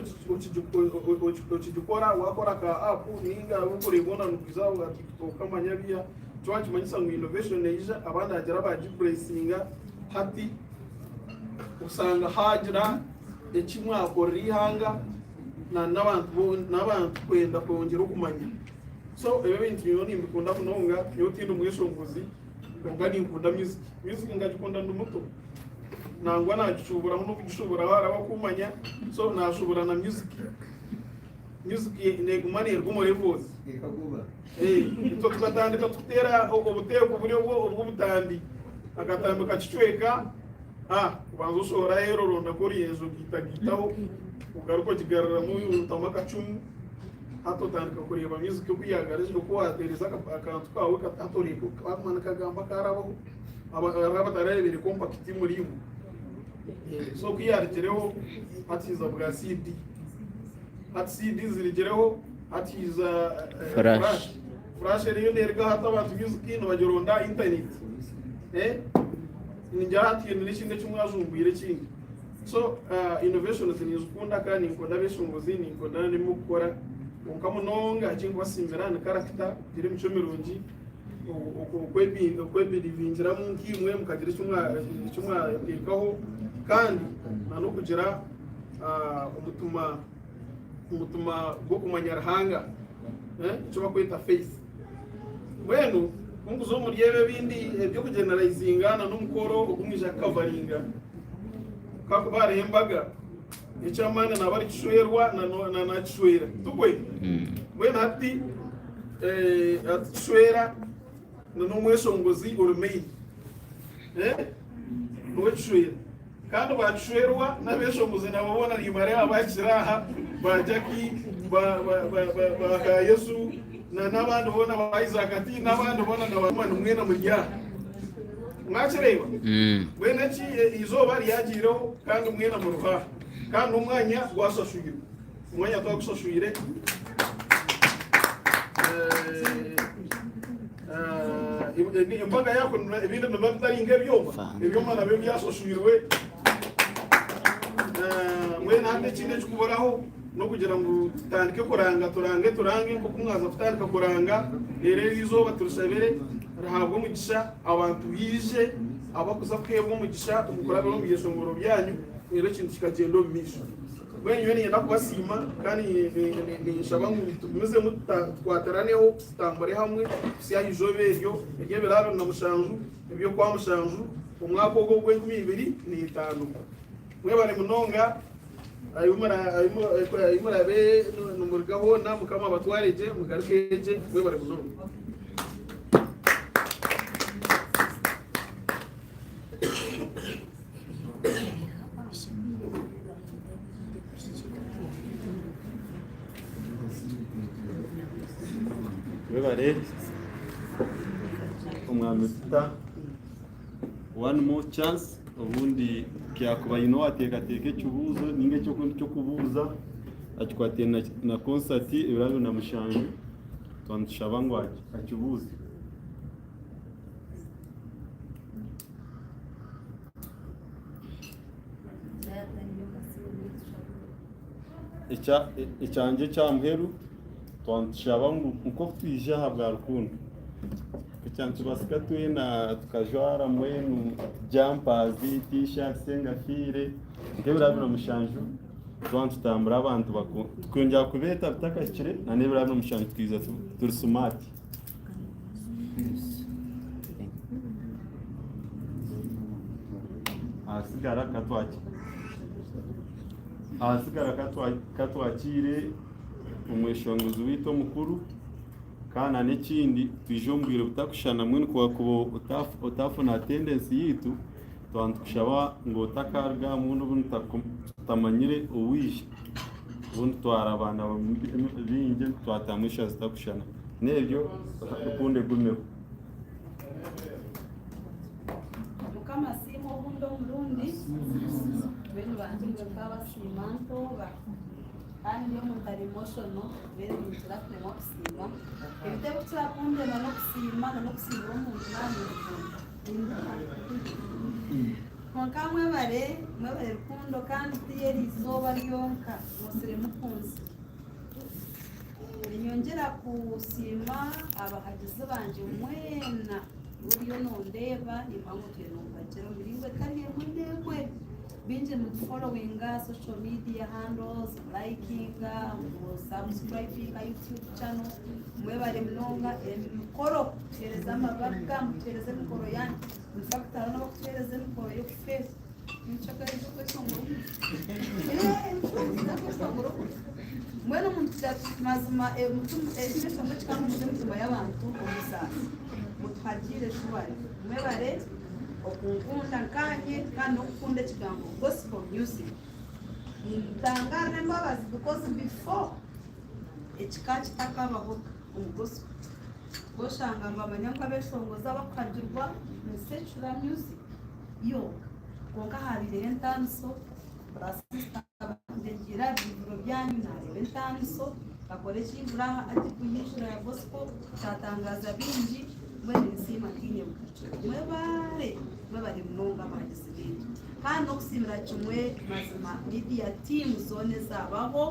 okigikora waakora ka app ninga orikureeba hoona nigwiza aha tiktok manya biiha nikiba nikimanyisa ngu innovation neija abandi hagira abaagipuresinga hati osanga haagira eki mwakorera eihanga na n'abantu n'abantu kwenda kwongyera okumanya. So ebyo ebintu nyowe nimbikunda munonga, nyowe tindi mweshongozi kwonka ninkunda music. Music nkagikunda ndi muto. Nangwa nagishuuburaho n'okugishuuburaho hariho abakumanya, so nashuubura na music. Music neguma neruga omu levels. Itwe tukatandika tukuteera obuteeko buri obw'obutambi. Akatambi kakicweka, ah, obanza oshohora aheeru orondaku oruyenje ogaitagaitaho. Ogaruka ogigaruramu otamu akacumu hati otandika kureeba music oku yagarukire oku wateereza akantu kaawe hati oreeba kakuma nikagamba karabaho hariho abatarareebire compact omuriimwe so ku yarugireho hati haija bwa CD hati CD zirugireho hati haija Flash. Flash eriyo neruga hati abantu music nibagironda aha internet ningira hati haine n'ekindi eki mwajumbwire ekindi. So innovations ninzikunda kandi ninkunda abeshongozi, ninkunda n'ebi murikukora kwonka munonga eki ndikubasiimira ni character, kugira emicwe mirungi, okwebirivingiramu nkaimwe mukagira eki mwateekaho kandi n'okugira omutima omutima gw'okumanya Ruhanga eki barikweta faith. Mbwenu ku nkuza omuri ebi ebindi eby'okugeneraizinga n'omukoro ogu mwija kukavaringa, ku hakuba hariho embaga, eky'amaani naaba ari kishwerwa na na kishwera, tikwe? Mbwenu hati hati kishwera n'omweshongozi ori main, niwe kishwera. Kandi baakishwerwa n'abeeshongozi nabo boona nimbareeba baakira aha, ba Jackie, ba, ba, ba, ba, ba Kayesu, na n'abandi boona ba Isaac ati n'abandi boona na ba Roman mwena muri aha. Mwakireeba? Mbwenu eki eizooba ryagiireho kandi mwena muriho aha. Kandi n'omwanya gwashashwirwe. Omwanya twagushashwire. Embaga yaako ebindi nibiba bitari nk'ebyoma. Ebyoma nabyo byashashwirwe. Mbwenu hati ekindi ekikuburaho n'okugira ngu tutandike kuranga, turange, turange nk'oku mwaza kutandika kuranga, reero eri izooba turishabire rihaabwe omugisha, abantu baije abakuza kuheebwa omugisha omu kurabira omu byeshongoro byanyu, reero ekintu kikagyenda omu maisho. Mbwenu nyowe niinyenda kubasiima kandi ninshaba ngu tugumizemu tukwatiraneho tutambure hamwe kuhitsya aha izooba eryo ery'ebiro 27 eby'Okwamushanju omwaka ogu ogw'enkumi ibiri n'eitaano. Mwebare munonga ahi murabe nimuruga hoona Mukama abatware gye mugaruke gye. Mwebare munonga. Webare omwami Peter one more chance obundi kyakuba aine owateekateeka ekibuuzo ninga eky'okundi ky'okubuuza akikwataine na concert ebiro 27 twaba nitushaba ngu akibuuze. Ekyangye ekya muheru twaba nitushaba ngu nk'oku twija aha bwa rukundo ekya nitubaasika twena tukajwara mbwenu jampazi, tiishaati, engafiire nk'ebiro 27 twaba nitutambura abantu tukongyera kubeeta bitakahikire n'ebiro 27 tukaija turi simaati. Ahasigara ahasigara katwakiire omweshongozi waitu omukuru kandi na n'ekindi twije omu bwire butakushushana mbwenu ku wakuba otafuna attendance yaitu twaba nitukushaba ngu otakaruga aha murundi obu tutamanyire owaija obundi twarabana bingi twatamu eshaaha zitakushushana. N'ebyo rukundo egumeho. Mukama asiimwe ogundi omurundi. Mbwenu bantu imwe nkabasiima ntooba kandi ndi omuntu ari emotional mbwenu ninkira kuremwa kusiima. Ebintu ebikukira kundema n'okusiima na n'okusiimira omuntu naaba ninkunda. Kwonka mwebare, mwebare rukundo kandi ti eri izooba ryonka, mwosire mukunzi. Ninyongyera kusiima abahagizi bangye mwena oriyo nondeeba nimba ngu otwire nompagira omu miringo etari emwe n'emwe. Baingi nimutuforowinga social media handles, murayikinga, musubscribinga YouTube channel, mwebare munonga emikoro mutuheereza amabaga, mutuheereza emikoro yaanyu. In fact hariho n'abarikutuheereza emikoro y'okufeesa. Mbwenu omuntu kugira ati mazima ekyeshongoro kikahuumuza emitima y'abantu omu saasi mutuhagiire shuwari mwebare okunkunda nkanye kandi n'okukunda ekigambo gospel music nintangaarira embabazi because before ekika kitakabahoga omu gospel oshanga nibamanya ngu abeshongozi abakuhagirwa ni secular music yoonka. Kwonka haabaireho entaaniso, ba sisita bandegiire aha biivuro byanyu naareeba entaaniso, bakora ekiivuro aha Agipu ya Gospel kyatangaaza baingi, mbwenu ninsiima ntaine bugarukiro. Mwebaare, mwebare munonga abahagizi baitu. Kandi n'okusiimira kimwe mazima media team zoona ezaabaho,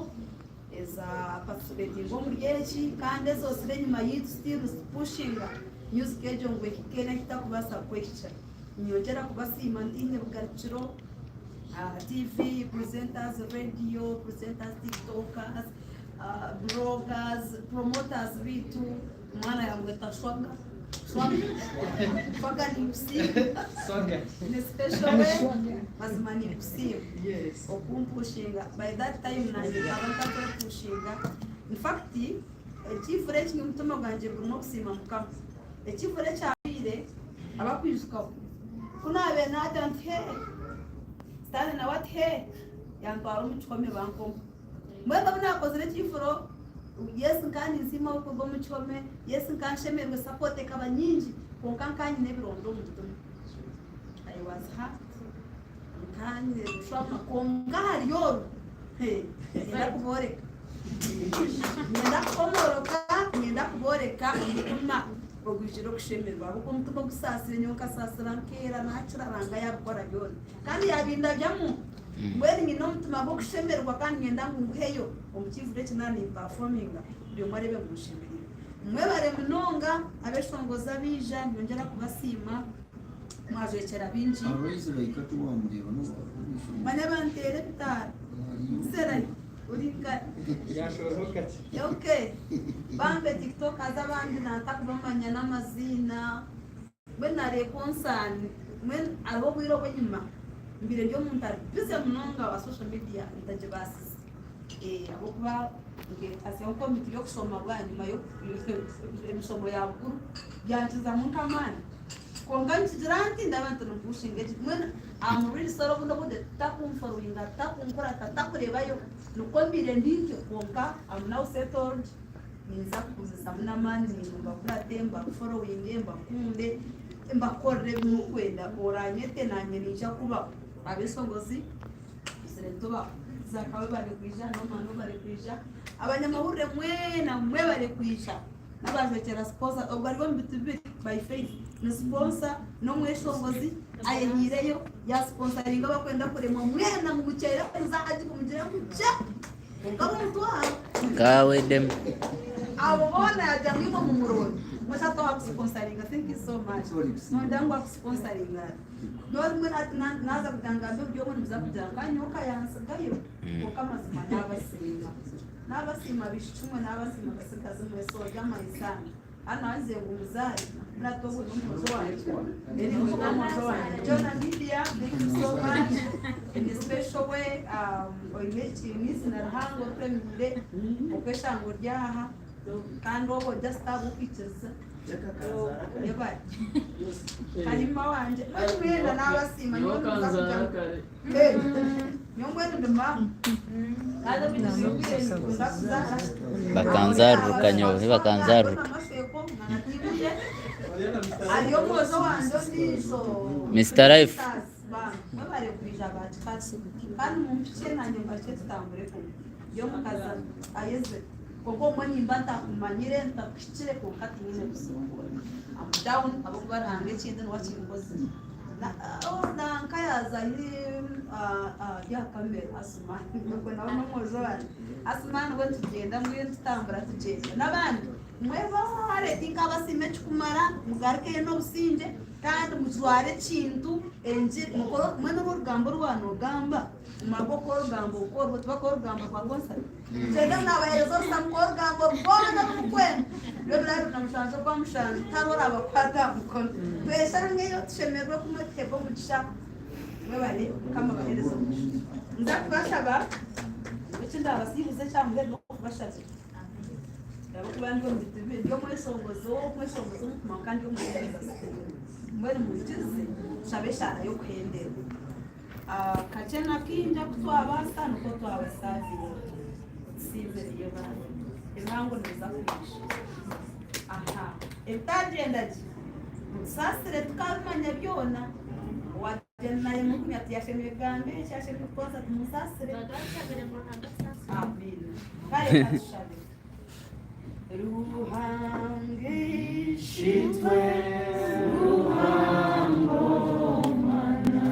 eza participatinga omuri eki kandi ezoosire enyima yaitu still zipushinga music egyo ngu ehike n'ahu etakubaasa kuhikira. Ninyongyera kubasiima ntaine bugarukiro, TV presenters, radio presenters, tiktokers, bloggers, promoters baitu, omwana yangweta Swaga, Swaga, Swaga ninkusiima in a special way, mazima ninkusiima okumpushinga, by that time nanye nkaba ntakwepushinga, in fact ekiivuro eki omutima gwangye gurimu okusiima Mukama, ekiivuro ekyabaire Abakwijukaho. Ku naabaire naagira nti, Hee! Sitaane nawe ati, Hee! Yantwara omu kihome bankoma. Mbwenu obu naakozire ekiifuro, yes nkaba ninsiima ahabw'okuruga omu kihome, yes nkaba nshemereirwe, support ekaba nyingi, kwonka nkaba nyine ebironda omu mutima. I was hurt nkanye trauma kwonka ahari oru niinyenda kubooreka niinyenda kukomoroka niinyenda kubooreka omutima ogwijire okushemererwa ahabw'okuba omutima ogusaasire nyowe nkasaasira nkeera naakira Ruhanga yaabikora byona kandi yaabindabyamu mbwenu nyine omutima gw'okushemererwa kandi niinyenda ngu nguheyo omu kiivuro eki naaba nimpafominga buri omwe areebe ngu nshemereirwe. Mwebare munonga abeshongozi abaija ninyongyera kubasiima mwajwekyera baingi. Manya banteera ebitaara Serai ori nkahi? Okay bambe tiktokers abandi nantakubamanya n'amaziina mbwenu nareeba onsaani mbwenu hariho obwire obw'enyima mbaire ndi omuntu ari busy munonga wa social media ntagibaasize. Ahabw'okuba nkeetatsyaho komiti y'okushoma bwanyima y'emishomo ya bukuru byankizamu nk'amaani. Kwonka nikigira nti ndaba nti nimpushinga egi mbwenu am really sorry obundi obundi takunforowinga, takunkurata, takureebayo nikwo mbaire ndi ntyo kwonka am now settled ninza kugumizamu n'amaani naimwe mbakurate, mbaforowinge, mbakunde, mbakorere ebi murikwenda. Oraanyete naanye niija kubaho. Abeeshongozi. Zakawe bari kwija n'omwana bari kwija abanyamahurire mwena mwe bari kwija n'abajwekyera sponsor obwo ari omu bitu bibiri by faith ni sponsor n'omweshongozi ayehiireyo yasponsoringa abakwenda kuremwa mwena mumukyere muze aha jibu mugire ngu kya kwonka bamutwara Kawedemu. abo boona yagira ngu imwe mumuronde mweshatu ahakusponsoringa thank you so much nonda ngu akusponsoringa N'orumwe naaza kugira ngu ngambe buri omwe nimuza kugira ngu nyowe okayansigayo kwonka amazima naabasiima. Naabasiima baishiki mwe, naabasiima basigazi mwe, soja my son. Hanu naagize ngu muzaare, mbwenu hati ogwo n'omwojo wangye. N'omwojo wangye. Jonah Media, thank you so much in a special way. Oine ekiiniisa na Ruhanga otwemeire okweshanga ori aha kandi obwo just ahabw'okwikiriza. Yebare. Kahima wangye. Mbwenu mwena nabasiima nyowe Nyowe nimuza akanzaara kugira kare. Eh, nyowe mbwenu ndi maama. Kandi obwire nikunda kuzaara. Bakanzaruruka nyowe, bakanzaruruka. Ari omwojo wangye ondiijo. Mister Life. Mwebare kwija bakikazi kandi mumpikye nanye mbakye tutambure kumwe. Ndi omukazi ayezire. Kwonka obumwe nimba ntakumanyire, ntakuhikire kwonka tinyine buzibu bwona. Am down ahabw'okuba Ruhanga ekindi niwe akinkozire. Oh, nanka yaaza ahi ari aha kamera Asuman, ogwo nawe n'omwojo wangye. Asuman we nitugyenda mbwenu tutambura tugyenda. N'abandi mwebare tinkabasiima ekikumara, mugarukeyo n'obusingye kandi mujware ekintu engiri mukore mbwenu oru orugambo oru waanogamba, Omumara gw'okukora orugambo nk'orwo, tibakora orugambo rwa konsati. Ngyenda naabaheereza orusamu k'orugambo rwona oru murikwenda. Rw'ebiro 27 Okwamushanju, tihariho oraabakwata aha mukono. Tweshangeyo, tushemererwe kumwe, tuheebwe omugisha. Mwebare, Mukama abaheereze omugisha. Nza kubashaba, eki ndaabasiibuze ekya muheru n'okubashabira. Ahabw'okuba ndi omu bintu bibiri, ndi omweshongozi ow'okweshongoza omu kwonka ndi omwebembezi. Mbwenu mwikirize tushabe eshaara y'okuhendera. Kakye na kaingi aku twabaasa nikwo twabasaazire. Tusiimire Yebare. Ebihango nibiza kwija. Aha. Ebitagyenda gye, mutusaasire tukabimanya byona. Owagyenda nayema okumya tiyashemereire kugamba eki, ashemereire kukwasa tumusaasire. Amiina. Kare katushabe. Ruhanga ishitwe Ruhanga omwana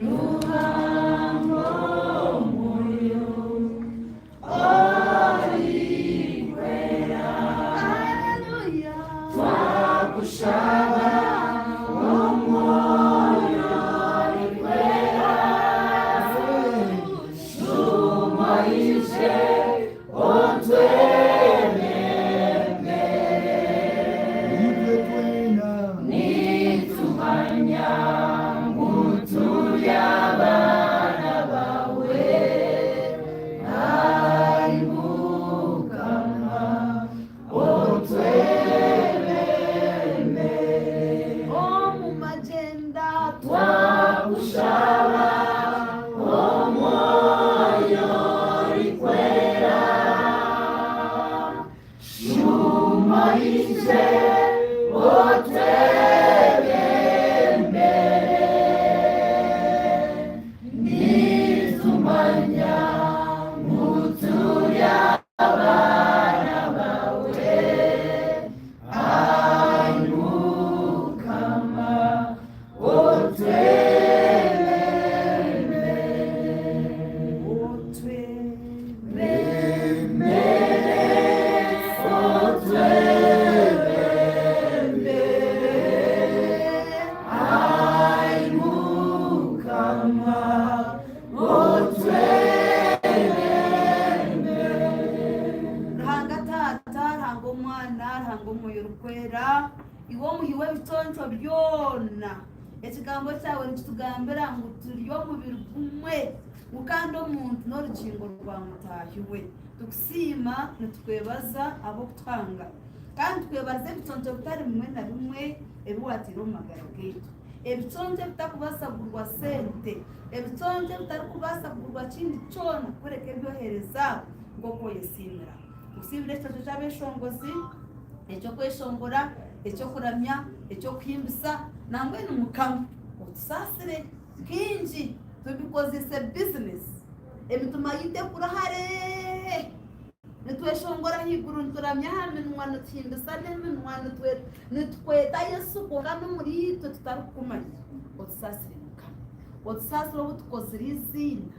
Ruhanga omwoyo Orikwera Twakushaba Omwoyo Orikwera Shuma oije Otwebembere. Itwe twena. Nituba. Ruhanga Taata, Ruhanga Omwana, Ruhanga Omwoyo Orikwera, Iwe omuhi w'ebiconco byona, Ekigambo kyawe nikitugambira ngu turi omubiri gumwe, ngu kandi omuntu n'orugingo rwa mutaahi we. Tukusiima nitukwebaza ahabw'okutuhanga, kandi tukwebaza ebiconco bitari bimwe na bimwe ebi waataire omu magara gaitu. Ebiconco ebitakubaasa kugurwa sente, ebiconco ebitarikubaasa kugurwa kindi kyona kureka ebi oheereza nk'oku oyesiimira. Tukusiimire ekiconco ky'abeshongozi, eky'okweshongora, eky'okuramya, eky'okuhimbisa, nambwenu Mukama otusaasire kaingi tubikozese bizinesi, emitima yaitu ekure hare. Nitweshongora ahaiguru, nituramya aha minwa, nituhimbisa n'eminwa, nitukweta Yesu kwonka n'omuriitwe tutarikukumanya. Otusaasire Mukama. Otusaasire obu tukozire eiziina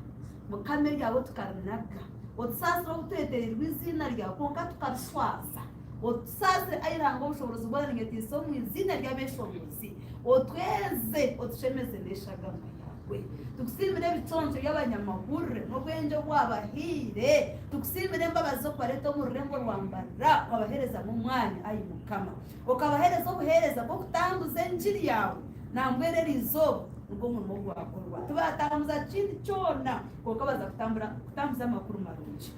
Mukama eryawe tukarinaga. Otusaasire obu twetereirwe eiziina ryawe kwonka tukarishwaza. Otusaasire ai Ruhanga obushoboorozi bwona ninyetiisa omu iziina ry'abeeshongozi. Otweze, otushemeze n'eshagama yaawe. Tukusiimire ebiconco by'abanyamahurire n'obwengye obu waabahaire. Tukusiimire embabazi z'okubareeta omu rurembo rwa Mbarara okabaheerezamu omwanya, ai Mukama. Okabaheereza obuheereza bw'okutambuza engiri yaawe, nambwenu eri izooba nigwo murimo gwakorwa. Tibaatambuza kindi kyona, kwonka baza kutambuza amakuru marungi.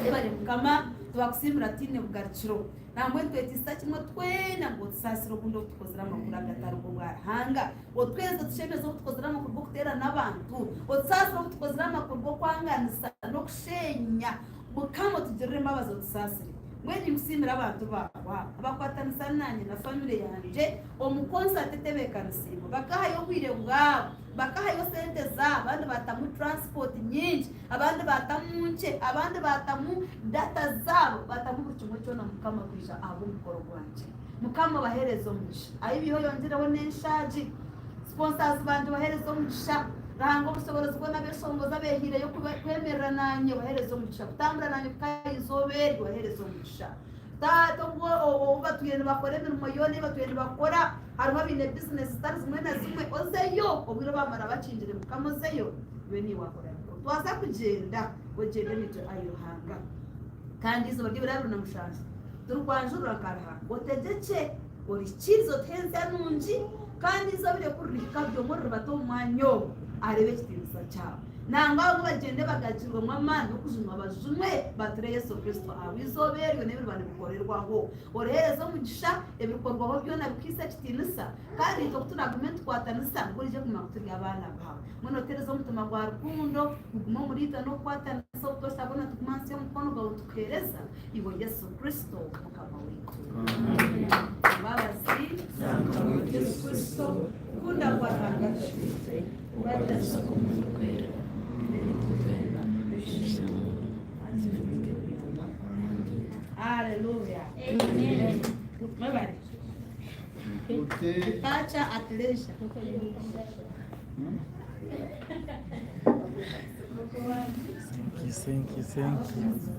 Yebare Mukama, tubakusiimira tutaine bugarukiro. Nambwenu twetiisisa kimwe twena ngu otusaasire obundi obu tukozire amakuru agatari g'obwa Ruhanga. Otweze otushemeze obu tukozire amakuru g'okuteerana abantu. Otusaasire obu tukozire amakuru g'okwanganisa n'okusheenya. Mukama otugirire embabazi otusaasire. Mbwenu ninkusiimira abantu baawe aba abakwatanisa naanye na famire yangye omu konsati etebeekanisiibwe. Bakahayo obwire bwabo, bakahayo sente zaabo, abandi baatamu transport nyingi. Abandi baatamu nkye, abandi baatamu data zaabo, baatamu buri kimwe kyona Mukama kwija ahabw'omukoro gwangye. Mukama obaheereze omugisha. Ayibihe oyongyereho n'enshaagi. Sponsors bangye obaheereze omugisha. Ruhanga obushoborozi bwona abeshongozi abehiireyo kwemerera nanye obaheereze omugisha. Kutambura nanye kuhika aha izooba eri obaheereze omugisha. Taata obwo obu batwire nibakora emirimo yoona ei batwire nibakora, hariho abaine bizinesi zitari zimwe na zimwe, ozeyo obwire obamara bakingire Mukama ozeyo iwe niiwe wakora bikuru. Twaza kugyenda, ogyende naitwe ai Ruhanga. Kandi eizooba ry'ebiro 27 turikwanjurira nka Ruhanga, otegyekye, orihikiirize otuhe ensi nungi, kandi eizooba eryo ku ririhika buri omwe oriribata omu mwanya ogwo areebe ekitiinisa kyawe. Nangwa abamwe bagyende bagagirwemu amaani g'okujunwa bajunwe bature Yesu Kristo ahabw'eizooba eryo n'ebiriba nibikorerwaho. Oriheereze omugisha, ebirikorwaho byona bikuhaise ekitiinisa, kandi itwe ku turaagume nitukwatanisa nibwo orije kumanya ku turi abaana baawe. Mbwenu oteereze omutima gwa rukundo gugume omuriitwe n'okukwatanisa obutoosha bwona tugume ahansi y'omukono gwawe nitukuheereza iwe Yesu Kristo Mukama waitu. Embabazi za Mukama waitu Yesu Kristo, kukunda kwa Ruhanga Tataitwe, Okwatanisa kw'Omwoyo Orikwera Hallelujah. Amen. Mwebale. Departure at leisure. Thank you, thank you, thank you.